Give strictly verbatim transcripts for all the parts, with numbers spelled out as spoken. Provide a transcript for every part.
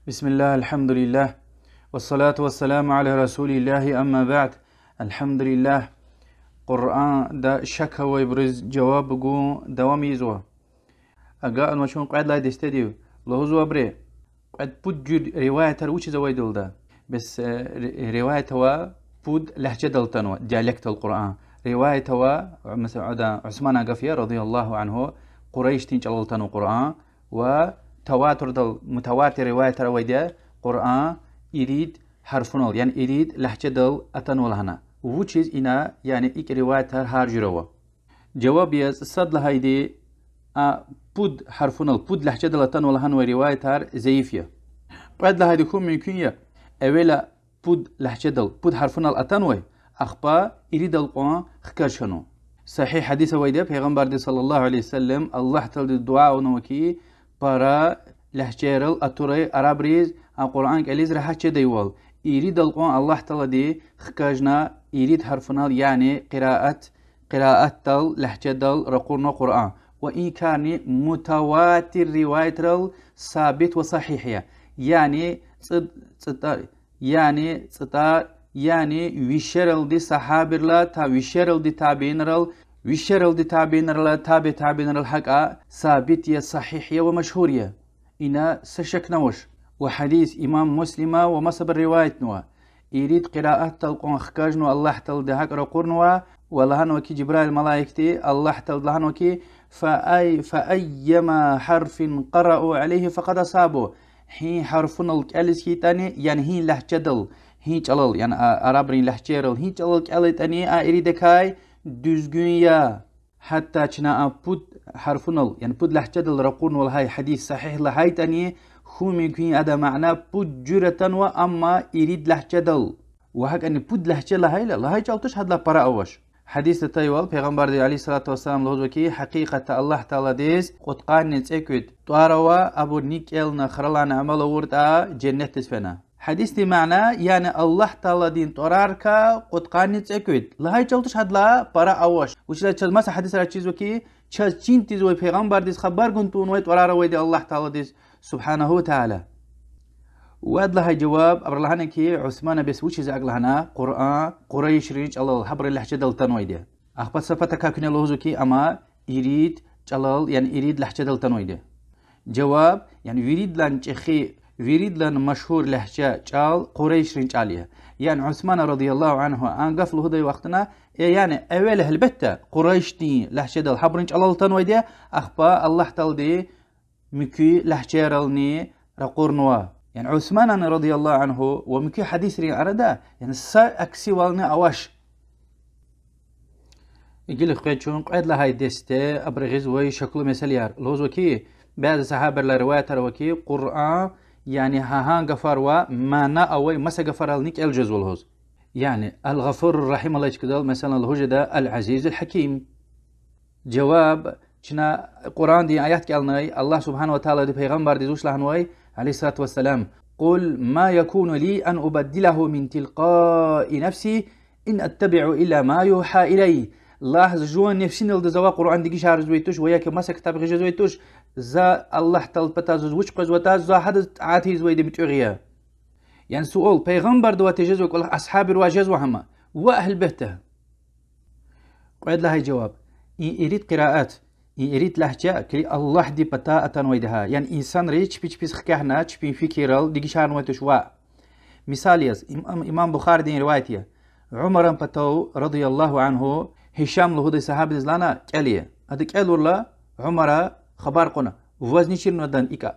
بسم الله، الحمد لله، والصلاة والسلام على رسول الله، أما بعد. الحمد لله. Къуръанда шак авайбуруз жаваб гун давам ийизва. Агакьнава чун кьвед лагьай дестедив. Лугьузвайбуру, кьвед-пуд жуьре риваятар вучиз авайдалда. Бес, э, ри-, риваят ава пуд легьжедал атанва, диалектдал Къуръан. Риваят ава, месела, ада Усманан гаф я, رضي الله عنه, Къурайшдин чӀалал атанва Къуръан, ва таватурдал, мутаватир риваятар авайди я, Къуръан ирид гьарфунал, яни ирид легьжедал атанва лагьана. Вучиз ина, яни икӀ риваятар гьар жуьре ава? Жаваб яз сад лагьайди, а, пуд гьарфунал, пуд легьжедал атанва лагьанвай риваятар зайиф я. Кьвед лагьайди хьун мумкин я, эвела пуд легьжедал, пуд гьарфунал атанвай, ахпа иридал кьван хкаж хьанва. Сагьигь гьадис авайди я, Пайгъамбарди صلى الله عليه وسلم Аллагь Тааладиз дуьа авунва хьи, пара легьжейрал атурай арабриз а Къуръан кӀелиз регьят жедайвал. Иридал кьван Аллагь Таалади хкажна ирид гьарфунал, яни къираат, къираатдал, легьжедал ракъурнава Къуръан. Ва и карни мутаватир риваятрал сабит ва сагьигь я. Яни цӀи-, цӀитӀа-, яни цӀитӀа-, яни вишералди сагьабийрилай, та вишералди табиинрал, вишералди табиинрилай, таби табиинрал гьакӀа сабит я, сагьигь я ва машгьур я. Ина са шакни авач. Ва гьадис имам Муслима ва масабуру риваятнава. Ирид къираатдал кьван хкажнава Аллагь Таалади, гьакӀ ракъурнава, ва лагьанва хьи, Жибраил малаикди Аллагь Таалади лагьанва хьи, فأي-, فأيما حرف قرأوا عليه فقد أصابوا. Гьи гьарфунал кӀелиз хьайитӀани, яни гьи легьжедал, гьи чӀалал, яни а-, арабрин легьжейрал гьи чӀалал кӀелайтӀани а иридакай, дуьзгуьн я. Гьатта чна а пуд гьарфунал, яни пуд легьжедал ракъурнава лагьай гьадис сагьигь лагьайтӀани, хьун мумкин я адан мана пуд жуьре атанва, амма ирид легьжедал. Ва гьакӀани пуд легьже лагьайла, лагьай чӀал туш гьадалай пара авач. Гьадисда атайвал, Пайгъамбарди عليه الصلاة والسلام лугьузва хьи, гьакъикъатда Аллагь Тааладиз кьудкъанни цӀекӀуьд тӀвар ава, абур ни кӀелна, хуралай амал авуртӀа, женнетдиз фена. Гьадисдин мана, яни Аллагь Тааладин тӀварарикай кьудкъанни цӀекӀуьд. Лагьай чӀал туш гьадалай пара авач. Вучиз лагьайтӀа чаз маса гьадисра чизва хьи, чаз чин тийизвай, Пайгъамбардиз хабар гун тавунвай тӀварар авайди Аллагь Тааладиз, سبحانه وتعالى. Вад лагьай жаваб, абуру лагьана хьи, Усмана бес вучиз акӀ лагьана, Къуръан къурайшрин чӀалал, гьабурун легьжедал атанвайди я. Ахпа са патакай куьне лугьузва хьи, амма ирид чӀалал, яни ирид легьжедал атанвайди я. Жаваб, яни виридалай чӀехи, виридалай машгьур легьже, чӀал къурайшрин чӀал я. Яни Усмана رضي الله عنه а гаф лугьудай вахтунда, э, яни эвел, гьелбетда, къурайшдин легьжедал, гьабурун чӀалал атанвайди я, ахпа Аллагь Таалади муькуь легьжейрални ракъурнава. Яни Усманан رضي الله عنه ва муькуь гьадисрин арада, яни са аксивални авач. Гила хкведа чун кьвед лагьай десте, абуру гъизвай шаклу месэлаяр. Лугьузва хьи, бязи сагьабайрилай риваятар ава хьи, Къуръан, яни гьа-, гьа гафар ва мана авай маса гафарални кӀел жезва лугьуз. Яни Аль-Гъафурур-Рагьим алай чкадал, месела, лугьуз жеда Аль-Азизуль-Гьаким. Жаваб, чна Къуръандин аят кӀелнай, Аллагь سبحانه وتعالىди Пайгъамбардиз вуч лагьанвай, عليه الصلاة والسلام: قل ما يكون لي أن أبدله من تلقاء نفسي إن أتبع إلا ما يوحى إلي. Лагь, зи жуван нефсиналди завай Къуръан дегишаризвай туш ва я хьи маса ктаб гъиз жезвай туш, за Аллагь Тааладин патай заз вуч къвезватӀа, за гьадаз тӀаат ийизвайди муьтӀуьгъ я. Яни суал, Пайгъамбардивай тежезвай кӀвалах асгьабривай жезва гьам? Ваъ, гьелбетда. Кьвед лагьай жаваб. И ирид къираат, и ирид лягьжа килиг Аллагьдин патай атанвайди я. Яни инсанри чпи чпиз хкягъна, чпин фикиррал дегишарнавай туш ваъ. Мисал яз, им-, имам Бухаридин риваят я. Умаран патав, رضي الله عنه, Гьишам лугьудай сагьабадиз лагьана кӀел. Ада кӀелурла, Умара хабар кьуна: ваз ни чирнавайди я икӀа?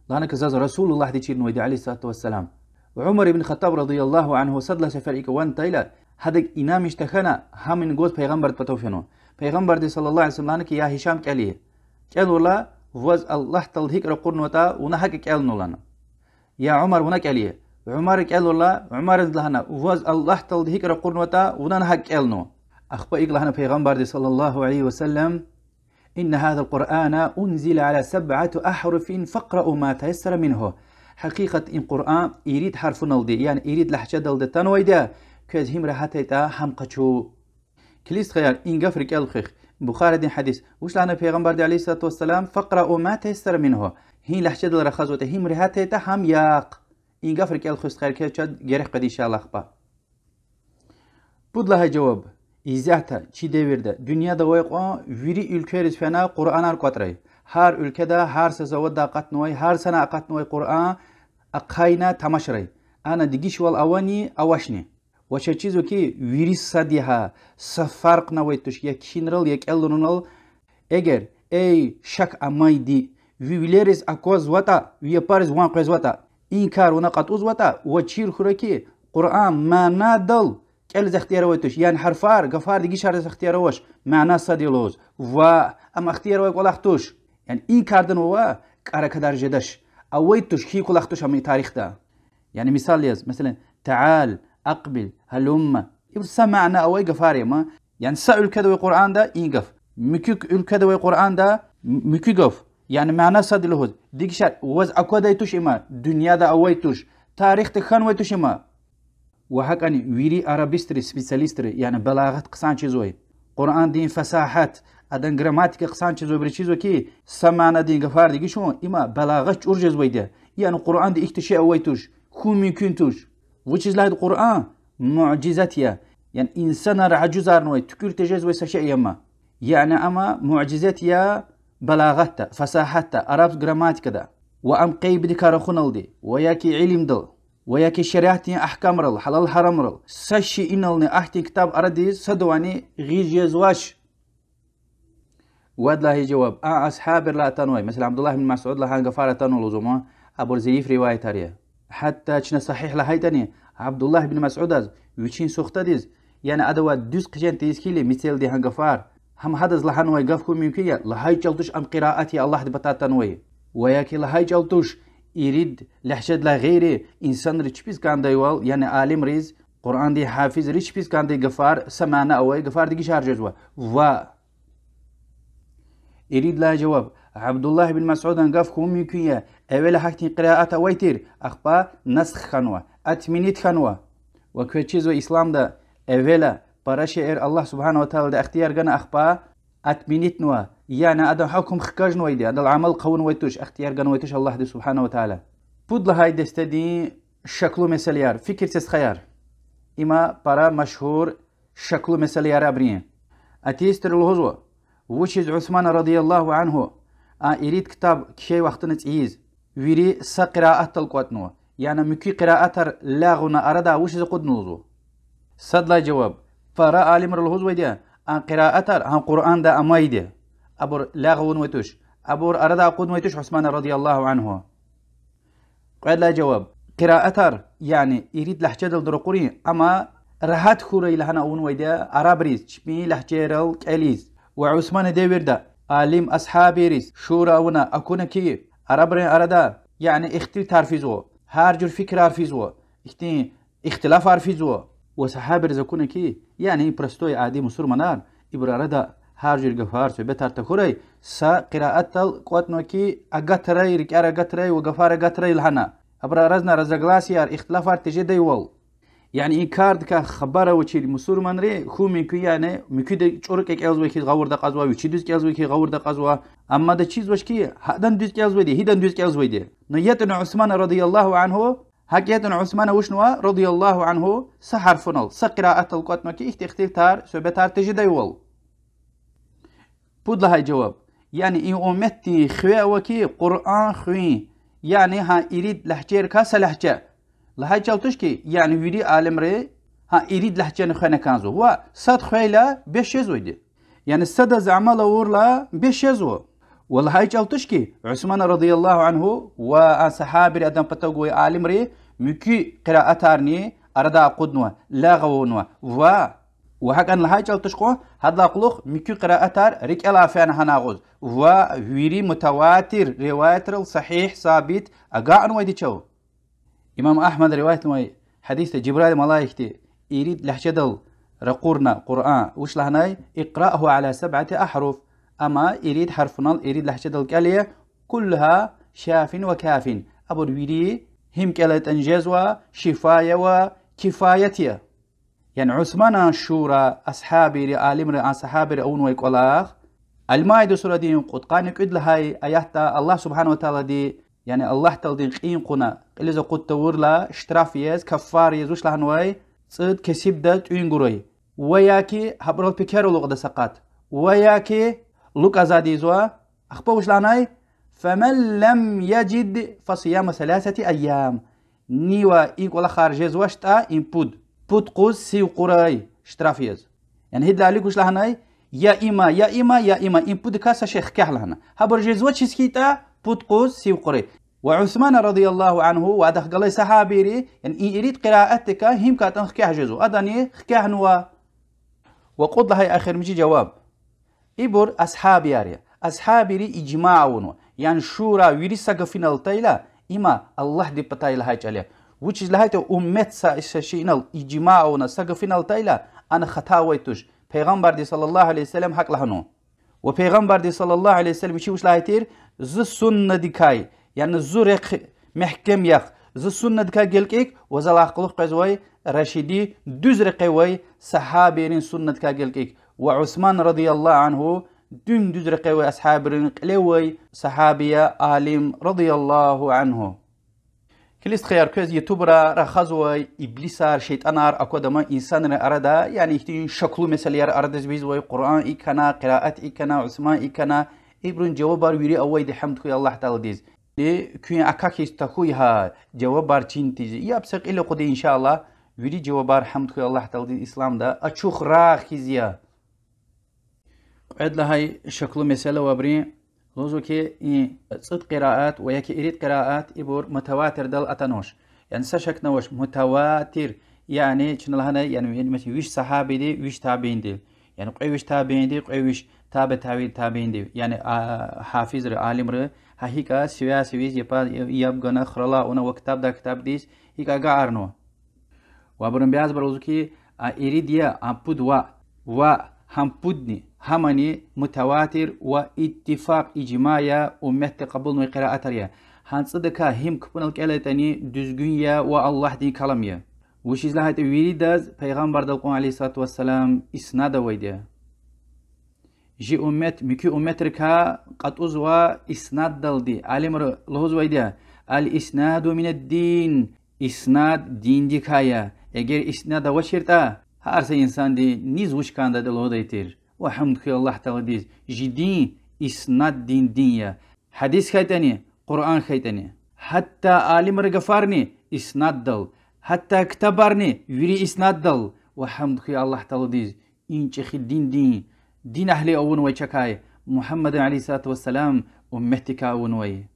Лагьана хьи, заз Расулуллагьди чирнавайди, عليه الصلاة والسلام. Умар ибн Хаттаб, رضي الله عنه, сад лагьай сефер икӀ ван атайла, гьадак инанмиш тахьана, гьамни гваз Пайгъамбардин патав фенва. Пайгъамбарди, صلى الله عليه وسلم, лагьана хьи: я Гьишам, кӀел. КӀелурла, ваз Аллагь Таалади гьикӀ ракъурнаватӀа, вуна гьакӀ кӀелнава лагьана. Я Умар, вуна кӀел. Умара кӀелурла, Умариз лагьана: ваз Аллагь Таалади гьикӀ ракъурнаватӀа, вуна гьакӀ кӀелнава. Ахпа икӀ лагьана Пайгъамбарди, صلى الله عليه وسلم: إن هذا القرآن أنزل على سبعة أحرف فاقرؤوا ما تيسر منه. Гьакъикъатда и Къуръан ирид гьарфуналди, яни ирид лягьжадалди атанвайди я, квез гьим регьят ятӀа, гьам къачу. Килиг, стхаяр, и гаф рикӀел хуьх. Бухаридин гьадис. Вуч лагьана Пайгъамбарди عليه الصلاة والسلام: فاقرؤوا ما تيسر منه. Гьи легьжедал рахазватӀа, гьим регьят ятӀа, гьам яхъ. И гаф рикӀел хуьз хъел кечӀ герек къведа, иншаллагь, ахпа. Пуд лагьай жаваб. Исятда, чи девирда, дуьньяда авай кьван вири уьлквейриз фена Къуръанар кӀватӀрай. Гьар уьлкведа, гьар са заводда акъатнавай, гьар сана акъатнавай Къуръан ахъайна тамашрай. Ана дегишвал авани, авачни. Ва чаз чизва хьи, вири сад я гьа, са фаркьни авай туш, я кхьинрал, я кӀелунрал. Эгер, эй, шак амайди, ви вилериз аквазватӀа, ви япариз ван къвезватӀа, и кар вуна кьатӀузватӀа, ва чир хьурай хьи, Къуръан манадал кӀелиз ихтияр авай туш, яни гьарфар, гафар дегишариз ихтияр авач, мана сад я лугьуз. Ва, ам ихтияр авай кӀвалах туш. Яни и кардан вавай кӀаракадар жедач. Авай туш, хьи кӀвалах туш ам и тарихда. Яни мисал яз, месела, تعال, أقبل, هلم. Им са мана авай гафар я ма. Яни са уьлкведа авай Къуръанда и гаф, муькуь уьлкведа авай Къуръанда м-, муькуь гаф. Яни мана сад я лугьуз. Дегишар, ваз аквадай туш има, дуьньяда авай туш, тарихда хьанвай туш има. Ва гьакӀни вири арабистри, специалистри, яни балагъат хъсан чизвай, Къуръандин фасагьат, адан грамматика хъсан чизвайбуру чизва хьи, са манадин гафар дегишун, има балагъат чӀур жезвайди я. Яни Къуръанда ихьтин шей авай туш, хьун мумкин туш. Вучиз лагьайтӀа Къуръан муъжизат я, яни инсанар ажузарнавай, туькӀуьр тежезвай са шей я ма. Яни ам муъжизат я балагъатда, фасагьатда, араб грамматикада. Ва ам къейддикай рахуналди, ва яки илимдал, ва яки шариатдин агькамрал, гьалал-гьарамрал, са шейинални ахьтин ктаб арадиз садавайни гъиз жезвач. Вад лагьай жаваб. А асгьабрилай атанвай, месела, Абдуллагь ибн Масуд лагьана гафар атанва лугьузва ма, абур зайиф риваятар я. Гьатта чна сагьигь лагьайтӀани, Абдуллагь ибн Масудаз, вичин сухтадиз, яни адавай дуьз хъжен тийиз хьайила мецелди гьа гафар, гьам гьадаз лагьанвай гаф хьун мумкин я, лагьай чӀал туш ам къираат я Аллагьдин патай атанвай. Ва яки лагьай чӀал туш, ирид легьжедилай гъейри инсанриз чпиз кӀандайвал, яни алимриз, Къуръандин гьафизриз чпиз кӀандай гафар, са мана авай гафар дегишар жезва. Ва ирид лагьай жаваб. Абдуллагь ибн Масудан гаф хьун мумкин я, эвела гьахьтин къираат авай тир, ахпа насх хьанва, отменить хьанва. Ва квез чизва исламда эвела пара шейэр Аллагь سبحانه وتعالىди ихтияр гана, ахпа отменитьнава, яни адан гьукум хкажнавайди, адал амал хъувунвай туш, ихтияр ганвай туш Аллагьди سبحانه وتعالى. Пуд лагьай дестедин шаклу месэлаяр, фикир сес хаяр. Има пара машгьур шаклу месэлаяр я абурун. Атеистри лугьузва, вучиз Усман رضي الله عنه а ирид ктаб кхьей вахтунда цӀийиз, вири са къираатдал кӀватӀнава, яни муькуь къираатар лягъвуна арада вучиз акъудна лугьузва. Сад лагьай жаваб. Пара алимри лугьузвайди я, а къираатар гьа Къуръанда амайди я. Абур лягъв авунвай туш, абур арада акъуднавай туш Усман رضي الله عنه. Кьвед лагьай жаваб. Къираатар, яни ирид легьжедалди ракъурун, амма рагьат хьурай лагьана авунвайди я арабриз чпин легьжейрал кӀелиз. Ва Усманан девирда алим асгьабриз шура авуна акуна хьи, арабрин арада, яни ихтилатар физва, гьар жуьр фикирар физва, ихьтин ихтилафар физва. Ва асгьабриз акуна хьи, яни простой ади мусурманар, ибур арада гьар жуьр гафар, суьгьбетар тахьурай, са къираатдал кӀватӀнава хьи, агатрай, рикӀер агатрай ва гафар агатрай лагьана. Абурун аразни разногласияр, ихтилафар тежедайвал. Яни и кардикай хабар авачир мусурманри хьун мумкин я, яни муькуьда чӀуру кӀелзавай хьиз гъавурда акьазва, вичи дуьз кӀелзавай хьиз гъавурда акьазва. Амма ада чизвач хьи, гьадан дуьз кӀелзавайди, гьидан дуьз кӀелзавайди. Но ятӀани Усман رضي الله عنه, гьакӀ ятӀани Усман вучнава رضي الله عنه, са гьарфунал, са къираатдал кӀватӀнава хьи, ихьтин ихтилатар, суьгьбетар тежедайвал. Пуд лагьай жаваб. Яни и умметдин хиве ава хьи Къуръан хуьн, яни гьа ирид легьжейрикай са легьже. Лагьай чӀал туш хьи, яни вири алимри гьа ирид легьжени хвена кӀанзава. Ва сад хвейла бес жезвайди. Яни садаз амал авурла бес жезва. Ва лагьай чӀал туш хьи, Усман رضي الله عنه ва асгьабри, адан патав гвай алимри муькуь къираатарни арада акъуднава, лягъв авунва. Ва, ва гьакӀан лагьай чӀал туш кьван, гьадалай кьулухъ муькуь къираатар рикӀелай фена гьана агъуз. Ва вири мутаватир риваятрал сагьигь, сабит агакьнавайди чав. Имам Агьмада риваятнавай гьадисда Жибраил малаикди ирид легьжедал ракъурна Къуръан, вуч лагьанай: اقرأه على سبعة أحرف. Амма ирид гьарфунал, ирид легьжедал кӀел, كلها شاف وكاف. Абур вири гьим кӀелайтӀани жезва, шифа я ва кифаят я. Яни Усманан шура, асгьабийри, алимри, а сагьабийри авунвай кӀвалах, Ал-Маида сурадин кьудкъанни кӀуьд лагьай аятда Аллагь سبحانه وتعالىди, яни Аллагь Тааладин кьин кьуна, кьилиз акъуд тавурла, штраф яз, каффара яз вуч лагьанвай? ЦӀуд кесибда тӀуьн гурай. Ва я ки гьабурал пекер алукӀда са къат. Ва я ки лукӀ азад ийизва. Ахпа вуч лагьанай? فمن لم يجد فصيام ثلاثة أيام. Нива и кӀвалахар жезвачтӀа, им пуд, пуд къуз сив кьурай, штраф яз. Яни гьидалай вуч лагьанай? Я има, я има, я има, им пудикай са шей хкягъ лагьана. Гьабур жезвачиз хьайитӀа, пуд къуз сив кьурай. Ва Усман رضي الله عنه ва адахъ галай сагьабийри, яни и ирид къираатдикай гьим кайтӀани хкягъ жезва. Адани хкягънава. Ва кьуд лагьай эхиримжи жаваб. Ибур асгьабияр я. Асгьабийри ижмаъ авунва. Яни шура вири са гафунал атайла, има Аллагьди патай лагьай чӀал я. Вучиз лагьайтӀа уммет са, са шейинал ижмаъ авуна са гафунал атайла, ана хата авай туш. Пайгъамбарди صلى الله عليه وسلم гьакӀ лагьанва. Ва Пайгъамбарди صلى الله عليه وسلم вичи вуч лагьай тир? Зи суннадикай, яни зи рехъ мягькем яхъ, зи суннадикай гелкӀик, ва залай кьулухъ къвезвай рашиди, дуьз рекье авай сагьабийрин суннадикай гелкӀик. Ва Усман رضي الله عنه дуьм дуьз рекье авай асгьабийрин кьиле авай сагьаби я, алим رضي الله عنه. Килиг, стхаяр, квез ютубра рахазвай иблисар, шейтӀанар аквада ма инсанрин арада, яни ихьтин шаклу месэлаяр арадиз вегьизвай, Къуръан икӀ хьана, къираат икӀ хьана, Усман икӀ хьана, ибурун жавабар вири авайди, гьамд хьуй Аллагь Тааладиз. Э, куьн акахьиз тахьуй гьа, жавабар чин тийиз. Яб са кьил акъуд, иншаллагь, вири жавабар, гьамд хьуй Аллагь Тааладиз, исламда ачух рагъ хьиз я. Кьвед лагьай шаклу месэла ва абурун, лугьузва ки, и цӀуд къираат ва яки ирид къираат ибур мутаватирдал атанвач. Яни са шакни авач мутаватир, яни чна лагьанай, яни, яни, месела, виш сагьабиди, виш табиинди, яни кьве виш табиинди, кьве виш таби таби табиинди, яни, а, гьафизри, алимри, гьа гьикӀа сивяй-сивяй яб гана, хуралай авуна ва ктабдай ктабдиз гьикӀ агакьарнава. Ва абурун бязибуру лугьузва ки, а ирид я, а пуд ваъ, ва гьам пудни, гьамани мутаватир ва иттифакъ, ижмаъ я, умметди кьабулнавай къираатар я. Гьа цӀудакай гьим кпӀунал кӀелайтӀани дуьзгуьн я ва Аллагьдин калам я. Вучиз лагьайтӀа виридаз Пайгъамбардал кьван, عليه الصلاة والسلام, иснад авайди я. Жи уммет муькуь умметрикай кьатӀузва иснаддалди. Алимри лугьузвайди я: الإسناد من الدين. Иснад диндикай я. Эгер иснад авачиртӀа, гьар са инсанди низ вуч кӀандатӀа лугьудай тир. Ва гьамд хьуй Аллагь Тааладиз, жи дин иснаддин дин я. Гьадис хьайитӀани, Къуръан хьайитӀани. Гьатта алимрин гафарни иснаддал, гьатта ктабарни вири иснаддал. Ва гьамд хьуй Аллагь Тааладиз, и чӀехи диндин, дин агьли авунвай чакай, Мугьаммадин, عليه الصلاة والسلام, умметдикай авунвай.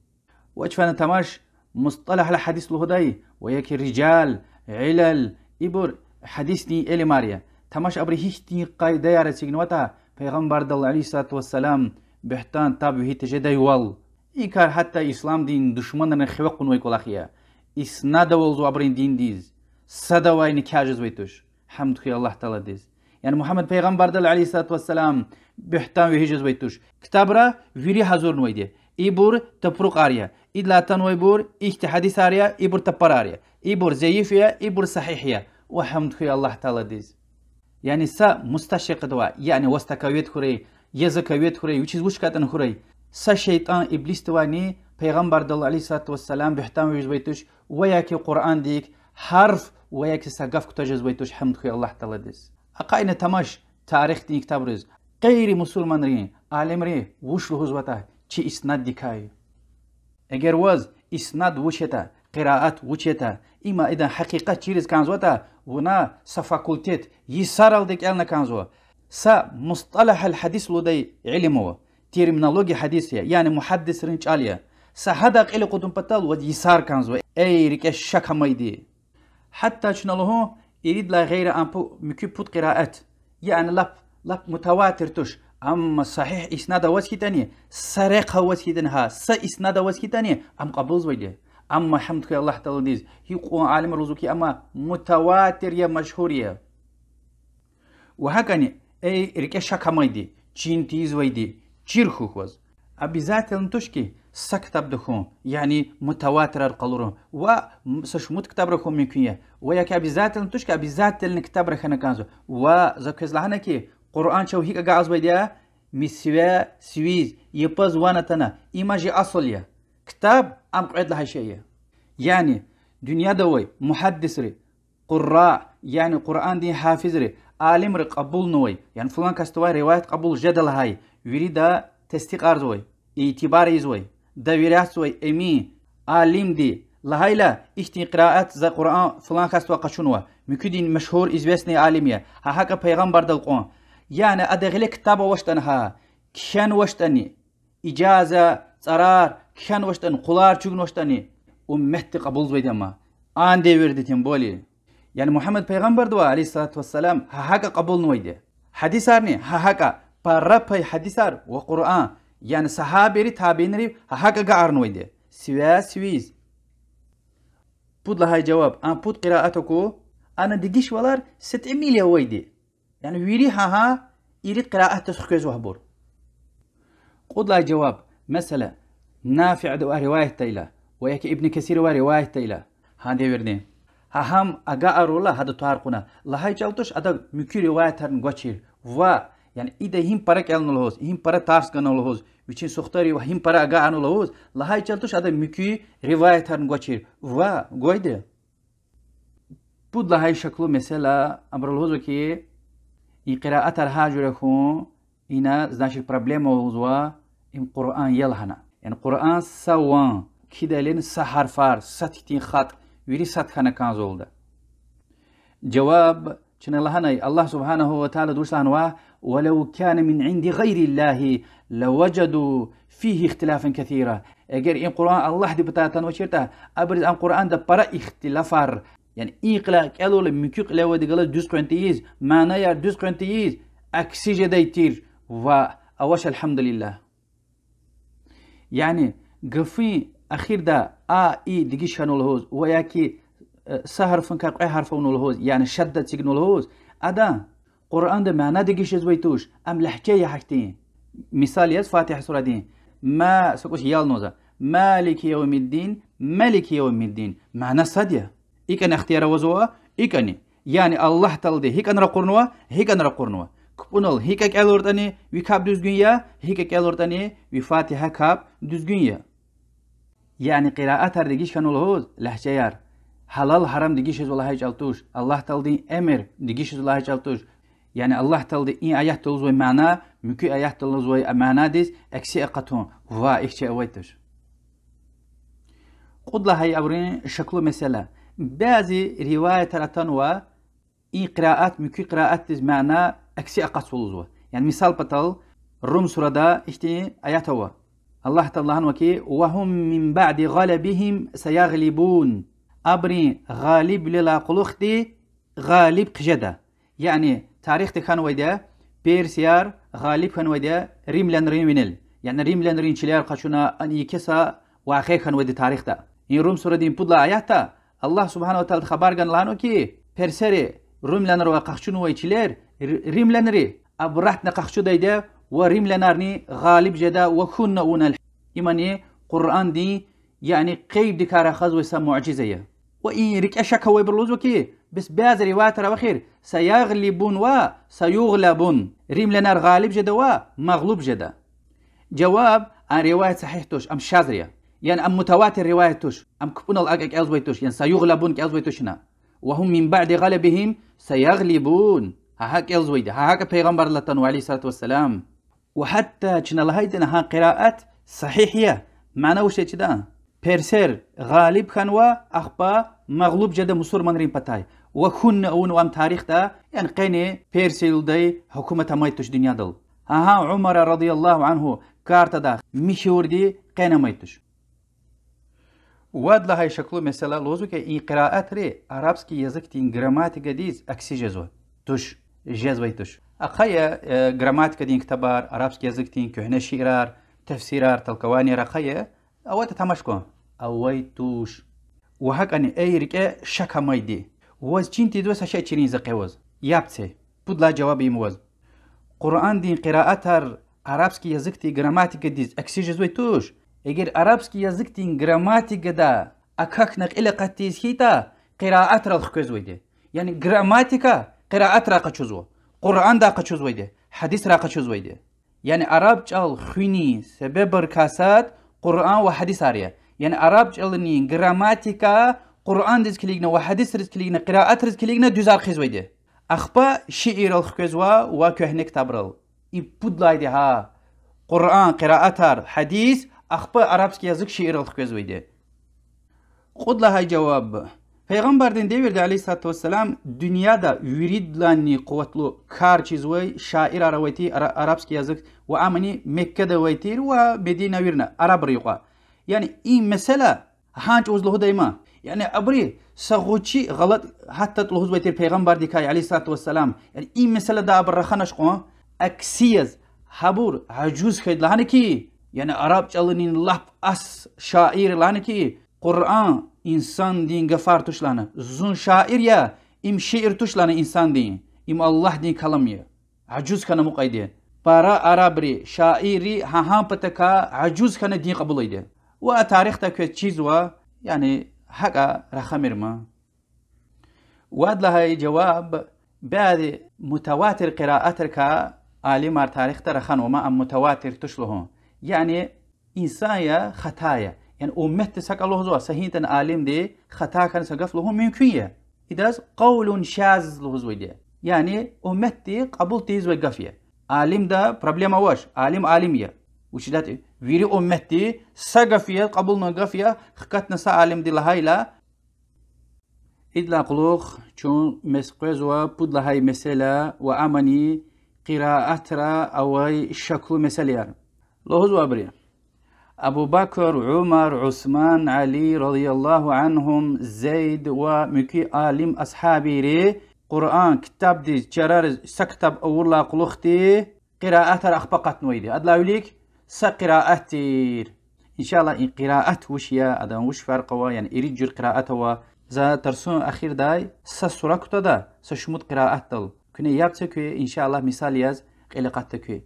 Ва чна фена тамаш, мусталагьул гьадис лугьудай, ва яки рижал, илал, ибур гьадисдин илимар я. Тамаш, абуру гьихьтин къайдаяр эцигнаватӀа, Пайгъамбардал, عليه الصلاة والسلام, буьгьтан, таб вегьиз тежедайвал. И кар гьатта исламдин душманрини хиве кьунвай кӀвалах я. Иснад ава лугьузва абурун диндиз. Садавайни кӀватӀ жезвай туш. Гьамд хьуй Аллагь Тааладиз. Яни Мугьаммад Пайгъамбардал, عليه الصلاة والسلام, буьгьтан вегьиз жезвай туш. Ктабра вири гьазурнавайди я. Ибур тапрукьар я. Идалай атанвайбур ихьтин гьадисар я, ибур тапарар я. Ибур зайиф я, ибур сагьигь я. Ва гьамд хьуй Аллагь Тааладиз. Яни са мусташрикъдавай, яни востоковед хьурай, языковед хьурай, вичиз вуч кӀандатӀани хьурай, са шейтӀан, иблисдивайни Пайгъамбардал, عليه الصلاة والسلام, буьгьтан вегьизвай туш, ва яки Къуръандик гьарф, ва яки са гаф кутаз жезвай туш, гьамд хьуй Аллагь Тааладиз. Акъайна тамаш тарихдин ктабриз, гъейри мусурманрин алимри вуч лугьузватӀа чи иснаддикай. Эгер ваз иснад вуч ятӀа, къираат вуч ятӀа, има идан гьакъикъат чириз кӀанзаватӀа, вуна са факультет, йисаралди кӀелна кӀанзава. Са мусталагьул гьадис лугьудай илим ава, терминология гьадис я, яни мугьаддисрин чӀал я. Са гьадай кьил акъудун патал ваз йисар кӀанзава, эй, рикӀе шак амайди. Гьатта чна лугьун, иридалай гъейри а пу-, муькуь пуд къираат, яни лап, лап мутаватир туш, амма сагьигь иснад аваз хьайитӀани, са рехъ аваз хьайитӀани, гьа, са иснад аваз хьайитӀани, ам кьабулзавайди я. Амма гьамд хьуй Аллагь Тааладиз, гьикьван алимри лугьузва ки, амма мутаватир я, машгьур я. Ва гьакӀни, эй, рикӀе шак амайди, чин тийизвайди, чир хьухь ваз. Обязательно туш ки, Са ктабда хьун, яни мутаватирар къалурун. Ва м-, са шумуд ктабра хьун мумкин я. Ва яки обязательно туш ки, обязательно ктабра хьана кӀанзава. Ва за квез лагьана ки, Къуръан чав гьикӀ агакьарзавайди я, мисве сивиз, япаз ван атана, има чи асул я. Ктаб ам кьвед лагьай шей я. Яни дуьньяда авай мугьаддисри, къурра, яни Къуръандин гьафизри, алимри кьабулнавай, яни флан касдивай риваят кьабул жеда лагьай, вирида тестикьарзавай, итибар ийизвай, доверять ийизвай эмин алимди лагьайла, ихьтин къираат за Къуръан флан касдивай къачунва, муькуьдин машгьур, известный алим я, гьа гьакӀа пайгъамбардал кьван. Яни ада гъиле ктаб авачтӀани гьа, кхьенвачтӀани, ижаза, цӀарар кхьенвачтӀани, къулар чугунвачтӀани, умметди кьабулзавайди я ам. А девирда тем более. Яни Мугьаммад пайгъамбардивай, عليه الصلاة والسلام, гьа гьакӀа кьабулнавайди я. Гьадисарни гьа гьакӀа, пара пай гьадисар ва Къуръан, яни сагьабийри, табиинри гьа гьакӀа агакьарнавайди я. Сиве сивиз. Пуд лагьай жаваб, ам пуд къираат аку, ана дегишвалар са тӀимил я авайди. Яни вири гьа гьа ирид къираатдиз хквезва гьабур. Кьуд лагьай жаваб, месела, Нафиди риваятдайла, ва яки Ибн Касири риваятдайла, гьа девирдин. Гьа гьам агакьарурла гьада тӀвар кьуна лагьай чӀал туш, ада муькуь риваятарни гвачир. Ва, яни ида гьим пара кӀелна лугьуз, гьим пара тарс гана лугьуз, вичин сухтари ва гьим пара агакьарна лугьуз, лагьай чӀал туш, ада муькуь риваятарни гвачир. Ва гвайди я. Пуд лагьай шаклу месела, абуру лугьузва ки, и къираатар гьа жуьре хьун, ина, значит, проблема лугьузва, им Къуръан я лагьана. Яни Къуръан са ван, кхьидайла са гьарфар, сад хьтин хатӀ, вири сад хьана кӀанзавалда. Жаваб, чна лагьанай, Аллагь سبحانه وتعالى душ лагьанва: ولو كان من عند غير الله لوجدوا فيه اختلافا كثيرا. Эгер и Къуръан Аллагьди патай атанвачиртӀа, абуруз ам Къуръанда пара ихтилафар, яни и кьиле кӀелайла муькуь кьиле авайди галаз дуьз къвен тийиз, манаяр дуьз къвен тийиз, акси жедай тир, ва авач, الحمد لله. Яни гафунин эхирда а, и дегиш хьанва лугьуз, ва яки, э, са гьарфуникай кьве гьарф авунва лугьуз, яни шадда эцигнава лугьуз, ада Къуръанда мана дегиш жезвай туш, ам легьжа я гьахьтин. Мисал яз Фатигьа сурадин. Ма-, са кӀус ялнава за. مالك يوم الدين, ملك يوم الدين. Мана сад я. ИкӀани ихтияр авазва, икӀани. Яни Аллагь Таалади гьикӀани ракъурнава, гьикӀани ракъурнава. КапӀунал гьикӀ кӀелуртӀани ви капӀ дуьзгуьн я, гьикӀ кӀелуртӀани ви Фатигьа капӀ дуьзгуьн я. Яни къираатар дегиш хьанва лугьуз, легьжаяр, гьалал-гьарам дегиш жезва лагьай чӀал туш, Аллагь Тааладин эмир дегиш жезва лагьай чӀал туш. Яни Аллагь Таалади и аятда лугьузвай мана муькуь аятда лугьузвай манадиз акси акъатун, ва ихьтин авай туш. Кьуд лагьай абурун шаклу месела. Бязи риваятар атанва, и къираат муькуь къираатдиз мана акси акъатзава лугьузва. Яни мисал патал, Рум сурада ихьтин аят ава. Аллагь Таала лагьанва ки: وهم من بعد غلبهم سيغلبون. Абурун гъалибвилелай кьулухъди гъалиб хъжеда. Яни тарихда хьанвайди я, персияр гъалиб хьанвайди я римлянрин винел. Яни римлянрин чилер къачуна, ана еке са вакъиа хьанвайди тарихда. И Рум сурадин пуд лагьай аятда Аллагь سبحانه وتعالى хабар гана лагьанва ки, персери римлянривай къахчунвай чилер, ри-, римлянри обратно къахчудайди я ва римлянарни гъалиб жеда ва хьунни авуна. Имни Къуръандин, яни къейддикай рахазвай са муъжиза я. Ва и рикӀе шак авайбуру лугьузва ки, бес бязи риваятар ава эхир, سيغلبون ва سيغلبون. Римлянар гъалиб жеда ва магълуб жеда. Жаваб: а риваят сагьигь туш, ам шазр я. Яни ам мутаватир риваят туш, ам капӀунал акӀ кӀелзавай туш, яни سيغلبون кӀелзавай туш ина. وهم من بعد غلبهم سيغلبون. Гьа гьакӀ кӀелзавайди, гьа гьакӀ пайгъамбардал атанва, عليه الصلاة والسلام. Ва гьатта чна лагьайтӀани гьа къираат сагьигь я, мана вуч я чида? Персер гъалиб хьанва, ахпа магълуб жеда мусурманрин патай. Ва хьунни авунва ам тарихда, яни къени Персия лугьудай гьукумат амай туш дуьньядал. Гьа гьа Умара رضي الله عنه картада михьивурди къене амай туш. Вад лагьай шаклу месела, лугьузва ки, и къираатри арабский языкдин грамматикадиз акси жезва. Туш, жезвай туш. Ахъая, э, грамматикадин ктабар, арабский языкдин куьгьне шиирар, тафсирар, толкованияр ахъая, аватӀа тамаш кван. Авай туш. Ва гьакӀни эй рикӀе шак амайди. Ваз чин тийизвай са шей чирин за къе ваз. Яб це. Пуд лагьай жаваб ийин ваз. Къуръандин къираатар арабский языкдин грамматикадиз акси жезвай туш. Эгер арабский языкдин грамматикада акахьна кьил акъатиз хьайитӀа, къираатра хквезвайди. Яни грамматика къираатрай къачузва, Къуръандай къачузвайди, гьадисрай къачузвайди. Яни араб чӀал хуьнин себебрикай сад Къуръан ва гьадисар я. Яни араб чӀалунин грамматика Къуръандиз килигна ва гьадисриз килигна, къираатриз килигна дуьзар хъийизвайди. Ахпа шииррал хквезва ва куьгьне ктабрал. И пуд лагьайди гьа: Къуръан, къираатар, гьадис, ахпа арабский язык шииррал хквезвайди. Кьуд лагьай жаваб. Пайгъамбардин девирда, عليه الصلاة والسلام, дуьньяда виридалайни къуватлу кар чизвай шаирар авай тир, ара-, арабский язык, ва амни Меккада авай тир ва Мединавийрина арабри юкьва. Яни и месэла гьа чӀавуз лугьудай ма. Яни абуру са гъвечӀи гъалатӀ гьатда лугьузвай тир пайгъамбардикай, عليه الصلاة والسلام. Яни и месэладай абур раханач кьван, акси яз, гьабур ажуз хьайид лагьана хьи, яни араб чӀалунин лап ас шаир лагьана хьи, Къуръан инсандин гафар туш лагьана. Зун шаир я, им шиир туш лагьана инсандин, им Аллагьдин калам я. Ажуз хьана амукьайди. Пара арабри, шаирри гьа гьам патакай ажуз хьана дин кьабулайди. Ва тарихда квез чизва, яни гьакӀа рахамир ма. Вад лагьай жаваб: бязи мутаватир къираатрикай алимар тарихда раханва ма, ам мутаватир туш лугьун. Яни инсан я, хата я. Яни умметдиз гьакӀа лугьузва, са гьинтӀани алимди хата хьана са гаф лугьун мумкин я. Идаз قول شاذ лугьузвайди я. Яни умметди кьабул тийизвай гаф я. Алимда проблема авач, алим алим я. Вучиз лагьайтӀа вири умметди са гаф я, кьабулнавай гаф я, хкатна са алимди лагьайла, Идалай кьулухъ чун мес къвезва пуд лагьай месэла ва амни къираатра авай шаклу месэлаяр. Лугьузва абуру: Абу Бакр, Умар, Усман, Али رضي الله عنهم, Зейд ва муькуь алим асгьабийри Къуръан ктабдиз чарариз са ктаб авурдалай кьулухъди къираатар ахпа акъатнавайди. Адалай вилик са къираат тир. Иншаллагь, и къираат вуч я, адан вуч фаркь ава, яни ирид жуьре къираат ава. За тарсун эхирдай са сура кутада, са шумуд къираатдал. Куьне яб це куь, иншаллагь, мисал яз кьил акъатда куь.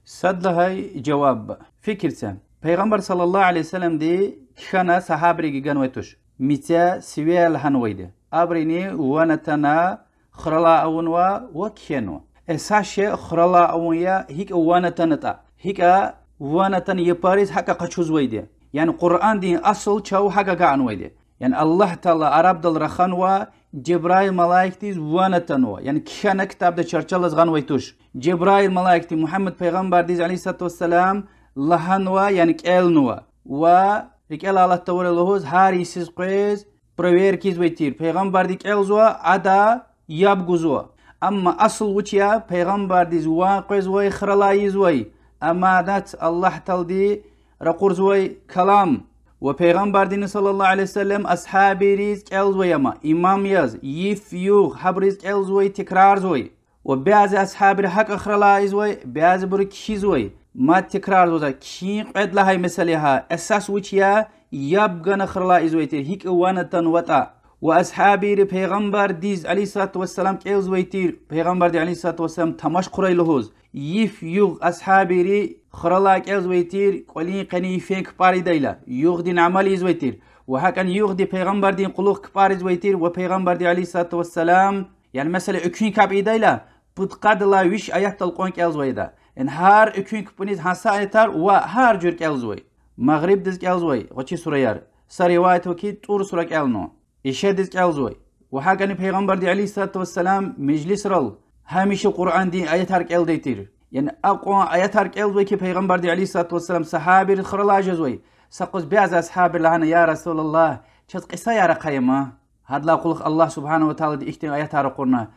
Сад лагьай жаваб. Фикир це. Пайгъамбар صلى الله عليه وسلمди кхьена сагьабийриз ганвай туш. Меця сиве лагьанвайди. Абурини ван атана, хуралай авунва ва кхьенва. Эсас шей хуралай авун я, гьикӀ ван атанатӀа. ГьикӀ ван атана япариз гьакӀа къачузвайди. Яни Къуръандин асул чав гьакӀ агакьнавайди. Яни Аллагь Таала арабдал раханва, Жебраил малаикдиз ван атанва. Яни кхьена ктабда чарчел алаз гъанвай туш. Жебраил малаикди Мугьаммад пайгъамбардиз, عليه الصلاة والسلام, лагьанва, яни кӀелнава. Ва рикӀелай алат тавурай лугьуз, гьар йисуз къвез проверка ийизвай тир. Пайгъамбарди кӀелзава, ада яб гузва. Амма асул вуч я, пайгъамбардиз ван къвезвай, хуралай ийизвай аманат, Аллагь Таалади ракъурзавай калам. Ва пайгъамбардини صلى الله عليه وسلم асгьабийриз кӀелзавай ама, имам яз, йиф-югъ гьабуриз кӀелзавай, текрарзавай. Ва бязи асгьабийри гьакӀа хуралай ийизвай, бязибуру кхьизвай. Мад текрарзава за, кхьин кьвед лагьай месэла я гьа, эсас вуч я, яб гана хуралай ийизвай тир, гьикӀ ван атанватӀа. Ва асгьабийри пайгъамбардиз, عليه الصلاة والسلام, кӀелзавай тир, пайгъамбарди, عليه الصلاة والسلام, тамаш хъурай лугьуз. Йиф-югъ асгьабийри хуралай кӀелзавай тир, кӀвалин къене йифен кпӀар ийидайла, югъдин амал ийизвай тир. Ва гьакӀни югъди пайгъамбардин кьулухъ кпӀар ийизвай тир, ва пайгъамбарди, عليه الصلاة والسلام, яни месела экуьн капӀ ийидайла, пудкъадалай виш аятдал кьван кӀелзавай ада. Яни гьар экуьн кпӀуниз гьа са аятар ва гьар жуьре кӀелзавай. Магърибдиз кӀелзавай гъвечӀи сураяр. Са риваят ава хьи, тӀур сура кӀелнава. Ишедиз кӀелзавай. Ва гьакӀни пайгъамбарди, عليه الصلاة والسلام, межлисрал гьамиша Къуръандин аятар кӀелдай тир. Яни акьван аятар кӀелзавай хьи, пайгъамбарди, عليه الصلاة والسلام, сагьабийриз хуралай жезвай. Са юкъуз бязи асгьабийри лагьана: يا رسول الله, чаз кьисаяр ахъая ма. Гьадалай кьулухъ Аллагь سبحانه وتعالىди ихьтин аятар ракъурна.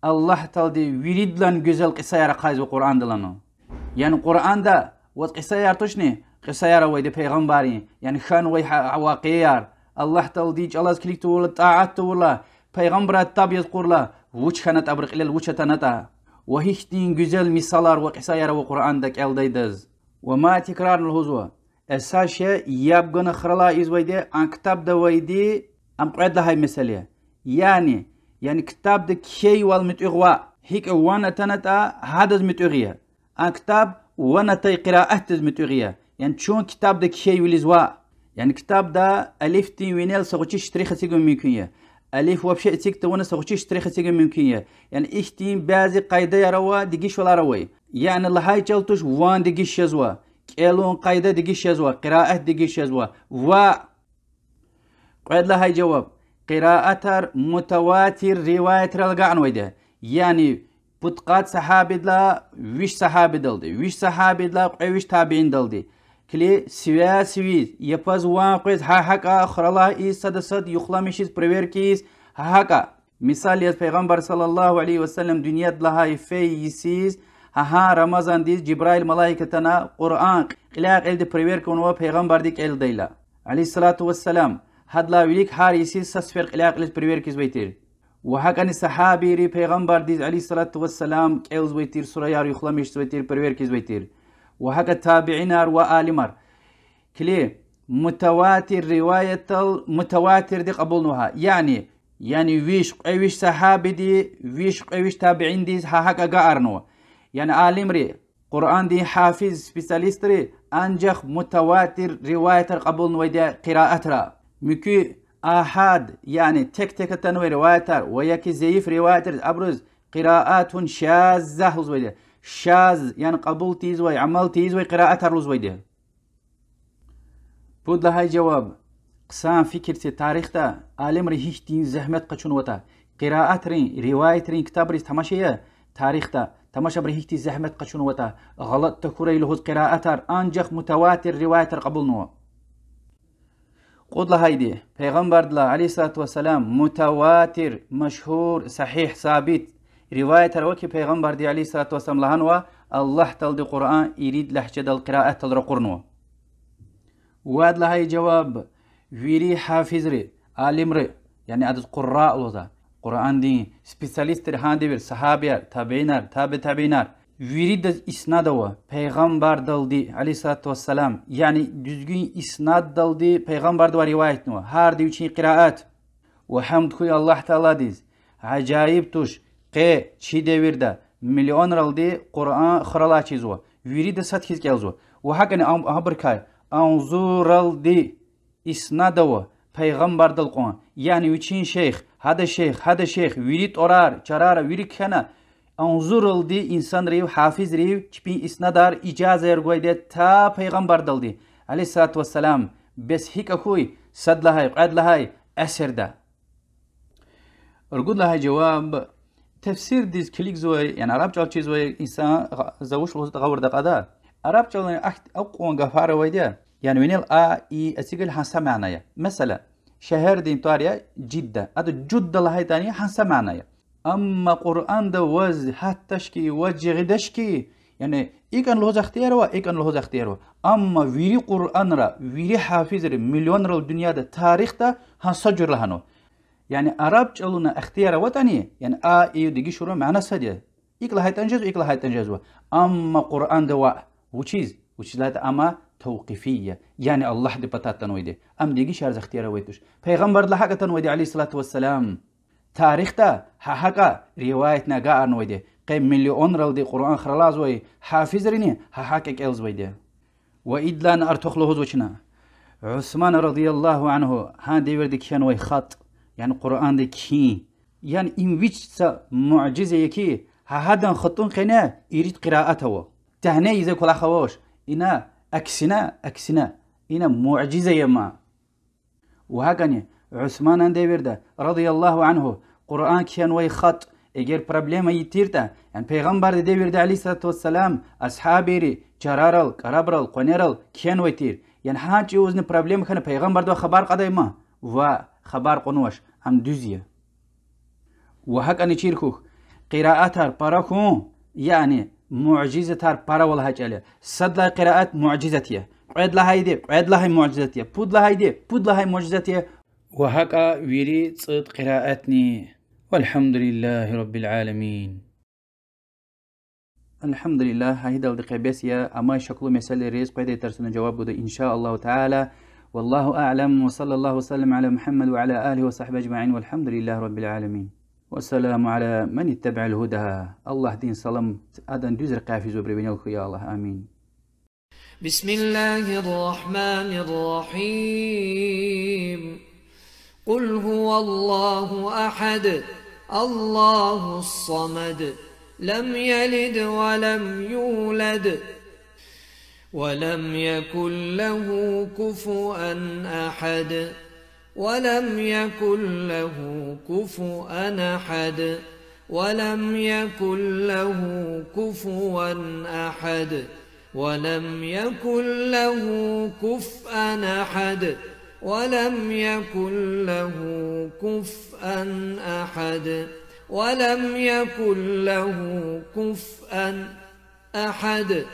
Аллагь Таалади виридалайни гуьзел кьисаяр ахъайзава Къуръанда лагьана. Яни Къуръанда ваз кьисаяр тушни, кьисаяр авайди пайгъамбаррин, яни хьанвай гьа-, вакъиаяр, Аллагь Таалади чӀалаз килиг тавурла, тӀаат тавурла, пайгъамбаррай таб яз кьурла, вуч хьанатӀа, абурун кьилел вуч атанатӀа. Ва гьихьтин гуьзел мисалар ва кьисаяр ава Къуръанда кӀелдайдаз. Ва мад текрарна лугьузва: эсас шей яб гана хуралай ийизвайди, а ктабда авайди, ам кьвед лагьай месэла я. Яни, яни ктабда кхьейвал муьтӀуьгъ ваъ, гьикӀ ван атанатӀа, гьадаз муьтӀуьгъ я. А ктаб ван атай къираатдиз муьтӀуьгъ я. Яни чун китабда кхьейвилиз ваъ. Яни китабда алифдин винел са гъвечӀи штрих эцигун мумкин я. Алиф вообще эциг тавуна са гъвечӀи штрих эцигун мумкин я. Яни ихьтин бязи къайдаяр ава, дегишвалар авай. Яни лагьай чӀал туш, ван дегиш жезва, кӀелун къайда дегиш жезва, къираат дегиш жезва. Ва кьвед лагьай жаваб: къираатар мутаватир риваятрал агакьнавайди я. Яни пудкъад сагьабидилай виш сагьабидалди, виш сагьабидилай кьве виш табииндалди. Килиг, сивяй-сивиз, япаз-ван къвез, гьа гьакӀа хуралай ийиз, сада сад юхламишиз, проверка ийиз, гьа гьакӀа. Мисал яз, Пайгъамбар صلى الله عليه وسلم дуьньядилай фей йисуз, гьа гьа Рамазандиз Жибраил малаик атана, Къуръан кьиляй-кьилди проверка авунва Пайгъамбарди кӀелдайла, عليه الصلاة والسلام. Гьадалай вилик гьар йисуз са сефер кьиляй-кьилиз проверка ийизвай тир. Ва гьакӀани сагьабийри Пайгъамбардиз عليه الصلاة والسلام кӀелзавай тир, сураяр юхламишзавай тир, проверка ийизвай тир. Ва гьакӀа табиинар ва алимар. Килиг, мутаватир риваятал мутаватирди кьабулнава гьа. Яни, яни виш, кьве виш сагьабиди, виш, кьве виш табииндиз гьа гьакӀ агакьарнава. Яни алимри, Къуръандин гьафиз специалистри анжах мутаватир риваятар кьабулнавайди я къираатра. Муькуь агьад, яни тек-тек атанвай риваятар ва яки зайиф риваятриз абуруз قراءة شاذة лугьузвайди я. Шаз, яни кьабул тийизвай, амал тийизвай къираатар лугьузвайди я. Пуд лагьай жаваб. Хъсан фикир це, тарихда алимри гьихьтин зегьмет къачунватӀа. Къираатрин, риваятрин ктабриз тамаша ая, тарихда тамаша, абуру гьихьтин зегьмет къачунватӀа. ГъалатӀ тахьурай лугьуз къираатар, анжах мутаватир риваятар кьабулнава. Кьуд лагьайди, Пайгъамбардилай, عليه الصلاة والسلام, мутаватир, машгьур, сагьигь, сабит риваятар ава хьи, Пайгъамбарди, عليه الصلاة والسلام, лагьанва: Аллагь Таалади Къуръан ирид легьжедал къираатдал ракъурнава. Вад лагьай жаваб: вири гьафизри, алимри, яни адаз къурра лугьузва, Къуръандин специалистри гьа девирда, сагьабияр, табиинар, таби табиинар, виридаз иснад ава Пайгъамбардалди, عليه الصلاة والسلام, яни дуьзгуьн иснаддалди Пайгъамбардивай риваятнава гьарди вичин къираат. Ва гьамд хьуй Аллагь Тааладиз, ажаиб туш, къе чи девирда миллионралди Къуръан хуралай чизва, вирида сад хьиз кӀелзава. Ва гьакӀани ам-, абурукай агъзурралди иснад ава Пайгъамбардал кьван, яни вичин шейх, гьадан шейх, гьадан шейх, вири тӀварар, чарар вири кхьена, агъзурралди инсанрив, гьафизрив чпин иснадар, ижазаяр гвайди я та Пайгъамбардалди, عليه الصلاة والسلام, бес гьикӀ хьуй сад лагьай, кьвед лагьай асирда. Ругуд лагьай жаваб. Тефсирдиз килигзавай, яни араб чӀал чизвай инсан, гъа-, за вуч лугьузватӀа гъавурда кьада. Араб чӀалани ахьт-, акьван гафар авайди я. Яни винел а, и эцигайла гьа са мана я. Месела, шегьердин тӀвар я Жидда. Ада Жудда лагьайтӀани гьа са мана я. Амма Къуръанда ваз гьатдачки, ваз жагъидачки, яни икӀан лугьуз ихтияр ава, икӀан лугьуз ихтияр ава. Амма вири Къуръанра, вири гьафизри миллионрал дуьньяда тарихда гьа са жуьре лагьанва. Яни араб чӀалуна ихтияр аватӀани, яни а, и дегишарун мана сад я. ИкӀ лагьайтӀани жезва, икӀ лагьайтӀани жезва. Амма Къуръанда ваъ. Вучиз? Вучиз лагьайтӀа ам тавкъифи я, яни Аллагьди патай атанвайди я. Ам дегишариз ихтияр авай туш. Пайгъамбардилай гьакӀ атанвайди, عليه الصلاة والسلام. Тарихда гьа гьакӀа риваятни агакьарнавайди я. Къе миллионралди Къуръан хуралай чизвай гьафизрини гьа гьакӀа кӀелзавайди я. Ва идалайни артух лугьузва чна Усман رضي الله عنه гьа девирда кхьенвай хатӀ, яни Къуръанда кхьин. Яни им вич са муъжиза я хьи, гьа гьадан хатӀун къене ирид къираат ава. Тагьне ийиз кӀвалах авач. Ина аксина, аксина. Ина муъжиза я ман. Ва гьакӀани Усманан девирда, رضي الله عنه, Къуръан кхьенвай хатӀ, эгер проблема йитиртӀа, яни Пайгъамбардин девирда, عليه الصلاة والسلام, асгьабийри чарарал, кӀарабрал, къванерал кхьенвай тир. Яни гьа чӀавузни проблема хьана Пайгъамбардивай хабар кьадай ман? Ваъ, хабар кьунвач, ам дуьз я. Ва гьакӀани чир хьухь, къираатар пара хьун, яни муъжизатар пара ава лагьай чӀал я. Сад лагьай къираат муъжизат я. Кьвед лагьайди, кьвед лагьай муъжизат я. Пуд лагьайди, пуд лагьай муъжизат я. Ва гьакӀа вири цӀуд къираатни. والحمد لله رب العالمين. الحمد لله, гьа идалди къе бес я, амай шаклу месэлайриз къведай тарсуна жаваб гуда, إن شاء الله تعالى. والله أعلم، وصلى الله وسلم على محمد وعلى آله وصحبه أجمعين، والحمد لله رب العالمين. والسلام على من اتبع الهدى. Аллагьдин салам адан дуьз рекьяй физвайбурун винел хьуй, я Аллагь. Амин. بسم الله الرحمن الرحيم. قل هو الله أحد، الله الصمد، لم يلد ولم يولد، ولم يكن له كفوا أحد، ولم يكن له كفوا أحد، ولم يكن له كفوا أحد، ولم يكن له كفوا أحد، ولم يكن له كفوا أحد، ولم يكن له كفوا أحد.